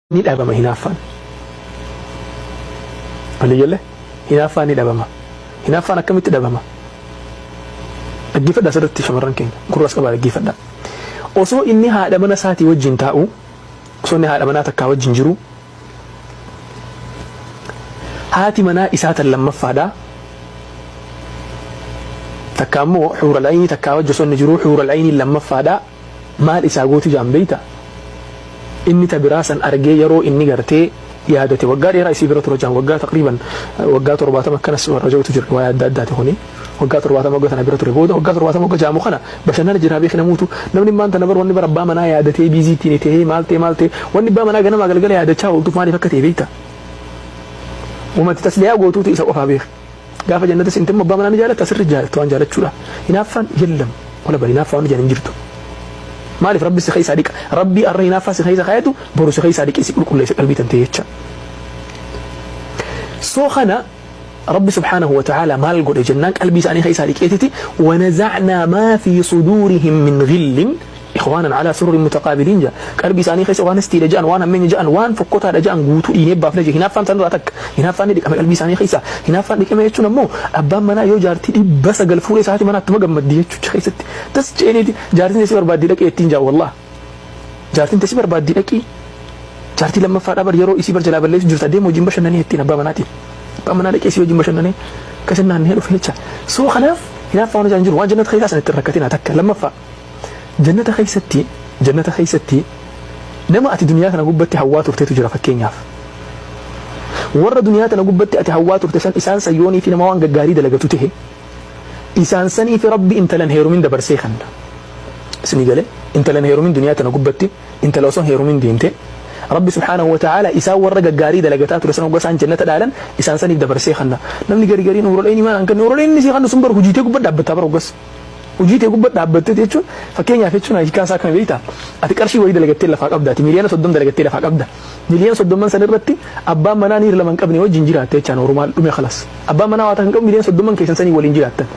Ni dhabama hinaaffaan. Walii galle? Hinaaffaan ni dhabama. Hinaaffaan akkamitti dhabama? Dhaggeeffadhaa sirriitti, shamarran keenya. Gurras qabaa dhaggeeffadhaa. Osoo inni haadha mana isaatii wajjin taa'u, osoo inni haadha manaa takkaa wajjin jiru, haati manaa isaa tan lammaffaadha. Takka ammoo xuural ayinii takkaa wajji osoo inni jiru xuural ayinii lammaffaadha. Maal isaa gooti jaan beeyta? Inni ta biraa san argee yeroo inni gartee yaadate, waggaa dheeraa isii bira tura jaan, waggaa taqriiban waggaa 70 akkanas warra ja'utu jira, riwaayaa adda addaati kuni. Waggaa 70 waggaa tana bira ture booda, waggaa 70 wagga jaamu kana bashannana jiraa beeki namuutu. Namni maan tana bar wanni bar abbaa manaa yaadatee biizii ittiin ta'ee maal ta'e maal ta'e, wanni abbaa manaa ganamaa galgala yaadachaa ooltuuf maaliif akka ta'e beekta? Uumatti tasliyaa gootuutu isa qofaa beeka. Gaafa jannata seente immoo abbaa manaa ni jaalatta, sirri jaalattu waan jaalachuudha. Hinaaffaan yellam wala bal hinaaffaa wanni jedhan hin jirtu. Maaliif? Rabbi si keessaa dhiqa. Rabbii arra hinaaffaa si keessa kaayatu boru si keessaa dhiqee si qulqulleessa qalbii tantee jecha. So kana Rabbi subhaanahu wa ta'ala maal godhe jennaan, qalbii isaanii keessaa dhiqeetiti ونزعنا ما في صدورهم من غل إخوانا على سرر متقابلين ja. Qalbii isaanii keessa waan istiidha ja'an, waan hammeenya ja'an, waan fokkotaadha ja'an guutuu dhiinee baafne je. Hinaaffaan sanirraa takka. Hinaaffaan ni dhiqame qalbii isaanii keessa. Hinaaffaan dhiqame jechuun ammoo abbaan manaa yoo jaartii 900 fuudhee isaati manaa ittuma gammaddi jechuudha keessatti. Tas ceeniiti jaartiin si barbaaddii dhaqee ittiin jaa, wallah. Jaartiin tasi barbaaddii dhaqii. Jaartii lammaffaadhaa bar yeroo isii bar jalaa balleessu jirta, deemu wajjin bashannanii ittiin abbaa manaatiin. Abbaan manaa dhaqee isii wajjin bashannanee akkasin naannee dhufe jecha. So kanaaf hinaaffaa waan hojaan jiru waan jannata keessaa san ittiin rakkatina takka. Lammaffaa, jannata keessatti nama ati duniyaa tana gubbatti hawwaa turtetu jira fakkeenyaaf. Warra duniyaa tana gubbatti ati hawwaa turte san, isaan sayyoonii fi nama waan gaggaarii dalagatu tahe, isaan sanii fi Rabbi intalan heerumin dabarsee kanna. Isinii galee? Intalan heerumin, duniyaa tana gubbatti intala osoo heerumin deemte, Rabbi subhaanahu wa ta'ala isaan warra gaggaarii dalagataa ture san hogga isaan jannata dhaalan isaan saniif dabarsee kanna. Namni gari gariin huurol maal hankanni huurol inni sii kannu sun bar hujii tee gubbat dhaabbattaa bar hoggas. Hojii tee gubbat dhaabbattee jechuun, fakkeenyaaf jechuun, hiikaan isaa akkami beektaa? Ati qarshii wayii dalagattee lafaa qabda. Ati 30 miliyoona dalagattee lafaa qabda. 30 miliyoona san irratti abbaan manaa niir lama hin qabne wajjin jiraatte jechaan Oromaan dhume khalas. Abbaan manaa waa kan qabu 30 miliyoona keessan sanii waliin jiraattan.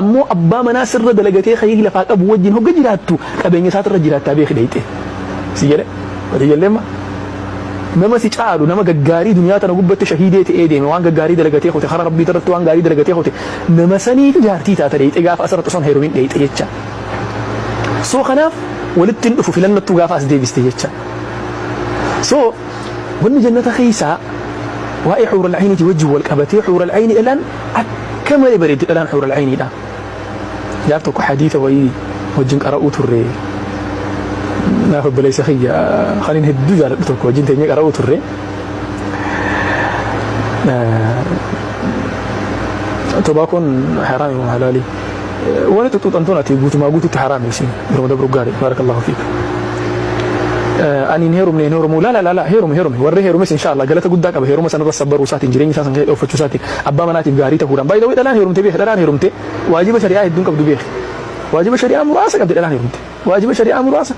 Ammoo abbaa manaa sirra dalagatee kayii lafaa qabu wajjin hogga jiraattu qabeenya isaatirra jiraattaa beeki dheeyxe. Si jedhe? Walii galleemma? Nama si caalu, nama gaggaarii duniyaa tana gubbatti shahiidee ta'ee deeme, waan gaggaarii dalagatee kute, karaa Rabbii irratti waan gaarii dalagatee kute, nama saniif jaartii taata dheeyxe gaafa asirratti osoo hin heerumin dheeyxe jecha. So kanaaf walitti hin dhufu filannottuu gaafa as deebiste jecha. So wanni jannata keessaa waa'ee xuural ayniiti wajjin wal qabatee, xuural ayni dhalaan akka malee bareeddi dhalaan xuural ayniidha. Gaaf tokko hadiisa wayii wajjin qara'uu turre, naaf obboleessa kiyya kan inni hedduu jaaladhu tokko wajjin teenyee qara'uu turre. Tobaakoon haraami moo halaali? Wani xuxuuxan ati guutumaa guututti haraami isin yeroo dabru gaarii, barakallahu fiik. Ani hin heerumne, hin heerumu, la la la la, heerumi, heerumi. Warri heerumes inshallah galata guddaa qaba heeruma sanarra sabbaruu isaatiin, jireenya isaa san keessa dhoofachuu isaatiin, abbaa manaatiif gaarii ta'uudhaan. Baay'ee dhalaan heerumte beeki, dhalaan heerumte waajiba shari'aa hedduun qabdu beeki. Waajiba shari'aa muraasa qabdi dhalaan heerumte, waajiba shari'aa muraasa.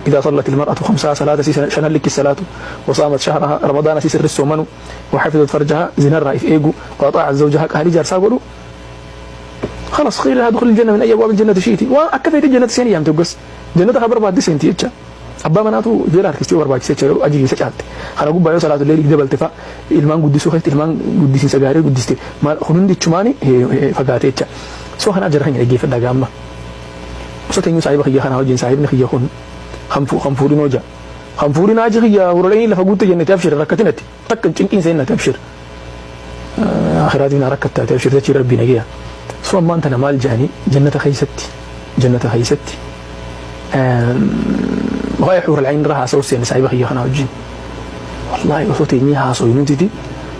إذا صلت المرأة خمسها، صلاة شنن لك الصلاة، وصامت شهرها، رمضان سيسر الصومن، وحفظت فرجها، زنا الرائف إيجو، وأطاعت زوجها، قالي جارسا قولوا، خلاص قيل لها ادخل الجنة من أي أبواب الجنة شئت. وأكفيت الجنة سيني يام تقص جنة خبر بعد سنتي يتشا abbaa manaatu jala harkistee barbaachisee jecha ajii keessa caalte. Kana gubbaa yoo salaatu illee dabalte fa'a, ilmaan guddisuu keessatti ilmaan guddisiinsa gaarii guddiste, maal kun hundi ichumaani fagaate jecha. So kanaaf jara keenya dhaggeeffadhaa gaamma. Osoo teenyuu saahiba kiyya kanaa wajjin, saahibni kiyya kun kan fuudhinoo jaa. Kan fuudhin haji kiyya huraleenii lafa guutte jennete, abshir rakkatinati takka cinqiin seennati, abshir. Akhiraatiin rakkattaate, abshir dachii Rabbii nageya. So ammaan tana maal jedhanii, jannata keessatti waa'ee xuural ayn irra haasa'u seenne saahiba kiyya kanaa wajjin. Wallaahi osoo teenyee haasa'u nutiti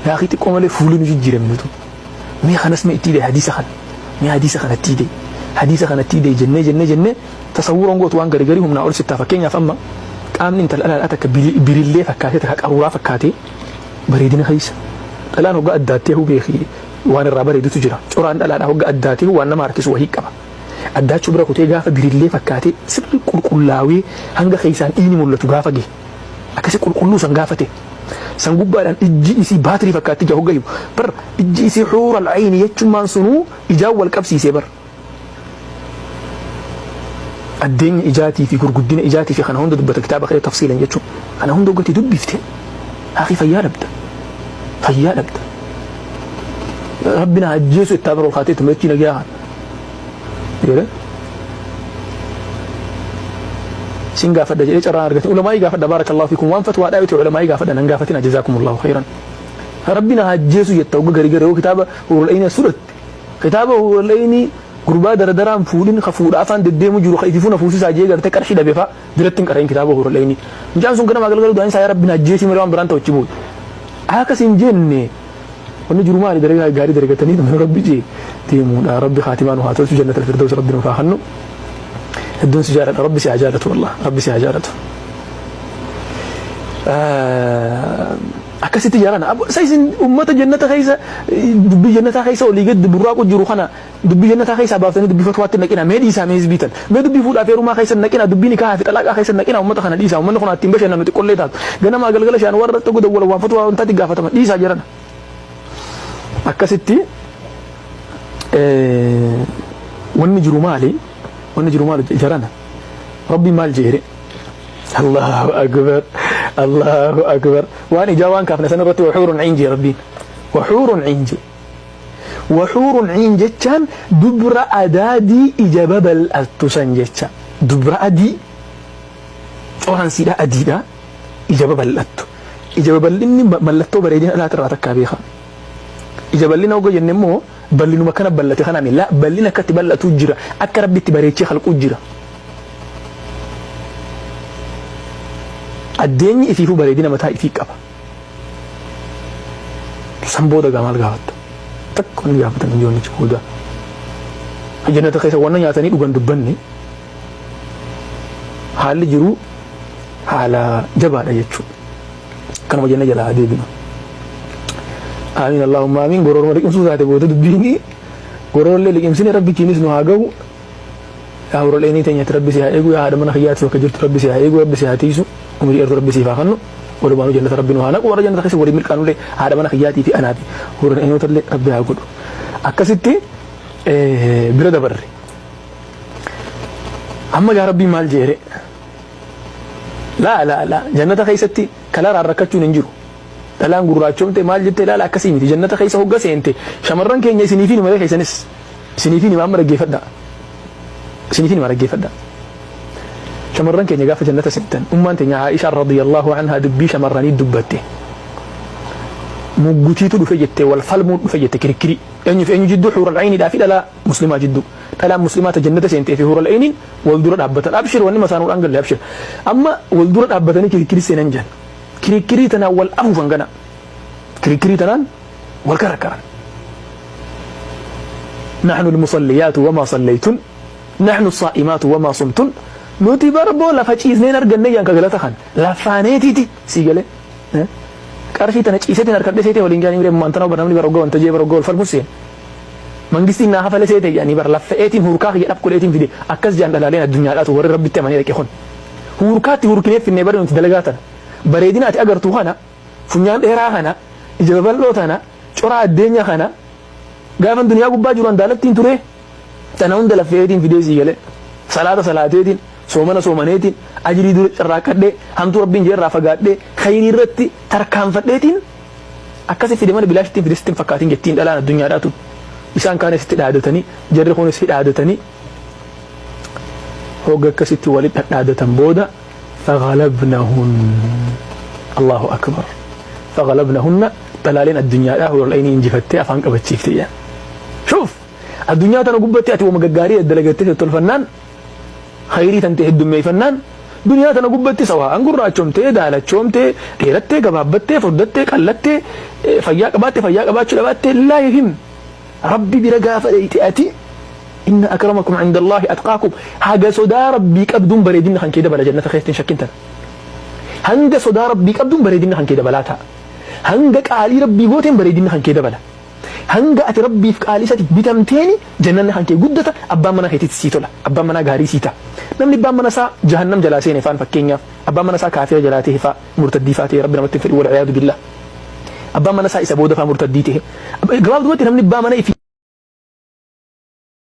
yaaqii xiqqoo malee fuulli nu jijjiirame nutu. Mee kanas mee itti hidhe hadiisa kana. Mee hadiisa kana itti hidhe. Hadiisa kana itti hidhe jennee jennee jennee tasawwuroon gootu waan gari garii humnaa ol sittaa. Fakkeenyaaf, amma qaamni intala dhalaadhaa takka birillee fakkaatee, takka qaruuraa fakkaatee bareedina keessa. Dhalaan hoggaa addaattee huu beeki waan irraa bareedutu jira. Coraan dhalaadhaa hogga addaatee waan nama harkisu wahii qaba. Addaachuu bira kutee gaafa birillee fakkaatee sirri qulqullaawee hanga keessaan dhiigni mul'atu gaafa gahe, akkasi qulqulluu san gaafate, san gubbaadhaan ijji isii baatirii fakkaatti ija hogga himu bar, ijji isii xuural ayni jechummaan sunuu ijaan wal qabsiisee bar, addeenya ijaatii fi gurguddina ijaatii fi kana hunda dubbata kitaaba kee tafsiilan jechuun. Kana hunda hoggati dubbifte haqi fayyaa dhabda. Fayyaa dhabda. Rabbi na ajjeesu ittaa biroo kaatee itti machii nagaa kana. Jedhe. Sin gaafadha jedhee carraan argate. Ulamaa'ii gaafadha baarakallahu fiikum waan fatwaadhaa yoo ta'e ulamaa'ii gaafadha nan gaafatina jazaakumullahu khayran. Rabbi na ajjeesu jetta hogga gari gari yoo kitaaba Huurul Ayni as fudhatte. Kitaaba Huurul Ayni gurbaa daradaraan fuudhin ka fuudha afaan deddeemu jiru ka ififuu na fuusisaa jee gartee qarshii dhabe fa'a biratti hin qara'in kitaaba Huurul Ayni. Mucaan sun ganamaa galgala du'aan isaa yaa Rabbi na ajjeesii malee waan biraan ta'u achi booda. Akkas hin jenne wanni jiru maali dalagaa gaarii dalagatanii nama Rabbi jee deemuudha. Rabbi kaatimaa nu haa tolchu jannatal firdaws Rabbi nuuf haa kennu. Hedduun si jaaladha Rabbi si haa jaalatu wallah Rabbi si haa jaalatu. Akkasitti jaalana. Sa isin ummata jannata keessa dubbii jannataa keessa olii gad burraaqu jiru kana dubbii jannataa keessaa baaftanii dubbii fatwaatti naqina mee dhiisaa mee hizbii tan mee dubbii fuudhaa fi heerumaa keessa naqina dubbii nikaahaa fi xalaaqaa keessa naqina ummata kana dhiisaa ummanni kun ittiin bashannanu xiqqollee taatu ganamaa galgala shaan warra irratti godhan wal waan fatwaa wantaatti gaafatama dhiisaa jarana. Akkasitti wanni jiru maali? Wanni jiru maali jarana? Rabbiin maal jeere? Allahu akbar Allahu akbar waan ijaa waan kaafne san irratti waxuurun ciin jee Rabbiin waxuurun ciin jee waxuurun ciin jechaan dubra adaadii ija babal'attu san jecha dubra adii coraan siidha adiidha ija babal'attu ija babal'inni mallattoo bareedina dhalaatirraa takkaa beeka ija bal'ina hogga jenne immoo bal'inuma kana bal'ate kana mi la bal'ina akkatti bal'atu jira akka rabbi itti bareechee kalquu jira Addeenyi ifiifuu bareedina mataa ifii qaba. San booda gaa maal gaafatta? Takka wanni gaafatan hin jiru achi booda. Jannata keessa wanna nyaatanii dhugan dubbanne haalli jiru haala jabaadha jechuudha. Kanuma jennee jalaa deebinu. Aamiin Allahumma aamiin gorooruma liqimsuu taate booda dubbiini goroorollee liqimsine rabbi kiinis nu haa gahu. Yaa huraleenii teenyatti rabbi si haa eegu yaa haadha mana kiyyaatti bakka jirtu rabbi si haa eegu rabbi si haa tiisu umrii dheertuu rabbi siif haa kennu walumaanuu jannata rabbi nu haa naqu warra jannata keessa waliin milqaanullee haadha mana kiyyaatii fi anaa fi huraleenootallee rabbi haa godhu akkasitti bira dabarre amma gaa rabbiin maal jeere laa laa laa jannata keessatti kalaraan rakkachuun hin jiru dhalaan gurraachomte maal jette ilaala akkasii miti jannata keessa hogga seente shamarran keenya isiniifi malee keessanis Isiniifin hima amma dhaggeeffadhaa. Isiniifin hima dhaggeeffadhaa. Shamarran keenya gaafa jannata seentan ummaan teenya Aishaan radiyallahu anhaa dubbii shamarranii dubbatte. Muggutiitu dhufe jette wal falmuu dhufe jette kirikkirii. Eenyu fi eenyu jidduu huural ayniidhaa fi dhalaa muslimaa jidduu. Dhalaan muslimaa ta jannata seentee fi huural ayniin wal dura dhaabbatan. Abshir wanni masaanuudhaan galle abshir. Amma wal dura dhaabbatanii kirikkirii seenan jedhan. Kirikkirii tanaan wal afuufan gana. Kirikkirii tanaan wal karakkaran. Nahnu al-musalliyaatu wamaa sallaytun nahnu as-saa'imaatu wamaa sumtun nuti barboo lafa ciisneen arganne jaan ka galata kan lafaaneetiiti sii galee qarshii tana ciiseetiin harkadhe seetee waliin jaanii miree maantana bar namni bar ogga wanta jee bar ogga wal falmus seen mangistiin naa hafale seetee jaanii bar laffa'eetiin hurkaa kiyya dhaf godheetiin fide akkas jaan dhalaaleen addunyaadhaatu warri rabbitti amanee dhaqe kun hurkaatti hurkinee finnee bari nuti dalagaa tana bareedina ati agartu kana Funyaan dheeraa kana, ija babal'oo tana, coraa addeenya kana, gaafan duniyaa gubbaa jiru an daalattiin turee, tana hunda laffeetiin fidee sii galee, salaata salaateetiin, soomana soomaneetiin, ajrii dura carraaqqadhee, hamtuu Rabbiin jee irraa fagaadhee, khayrii irratti tarkaanfadheetiin akkasi fide malee bilaashittiin fide sitti hin fakkaatin jettiin dhalaan addunyaadhaa tun. Isaan kaanis itti dhaadatanii, jarri kunis hi dhaadatanii, hogga akkasitti wali dhadhaadatan booda faghalabnahun Allahu akbar faghalabnahunna dhalaaleen addunyaadhaa huurul aynii injifattee afaan qabachiifte jedhan shuuf addunyaa tana gubbatti ati wama gaggaarii dalagattee tottolfannaan khayrii tante heddummeeffannaan duniyaa tana gubbatti sawaan gurraachomtee daalachoomtee dheerattee gabaabbattee furdattee qallattee fayyaa qabaatte fayyaa qabaachuu dhabaatte laa yahim Rabbi bira gaafa dheyxe ati inna akramakum indallaahi atqaakum haga sodaa Rabbii qabduun bareedinni kan kee dabala jannata keessatti hin shakkin tana. Hanga sodaa Rabbii qabduun bareedinni kan kee dabalaa ta'a. Hanga qaalii Rabbii gooteen bareedinni kan kee dabala. Hanga ati Rabbiif qaalii isaatiif bitamteeni jannanni kan kee guddata abbaan mana keetiitti sii tola. Abbaan manaa gaarii sii ta'a. Namni abbaan mana isaa jahannam jalaa seene faan fakkeenyaaf abbaan mana isaa kaafira jalaa ta'e faa murtaddii faa ta'e Rabbi namatti hin fedhu wal iyaadu billah. Abbaan mana isaa isa booda faa murtaddii ta'e. Gabaabdumatti namni abbaa mana ifii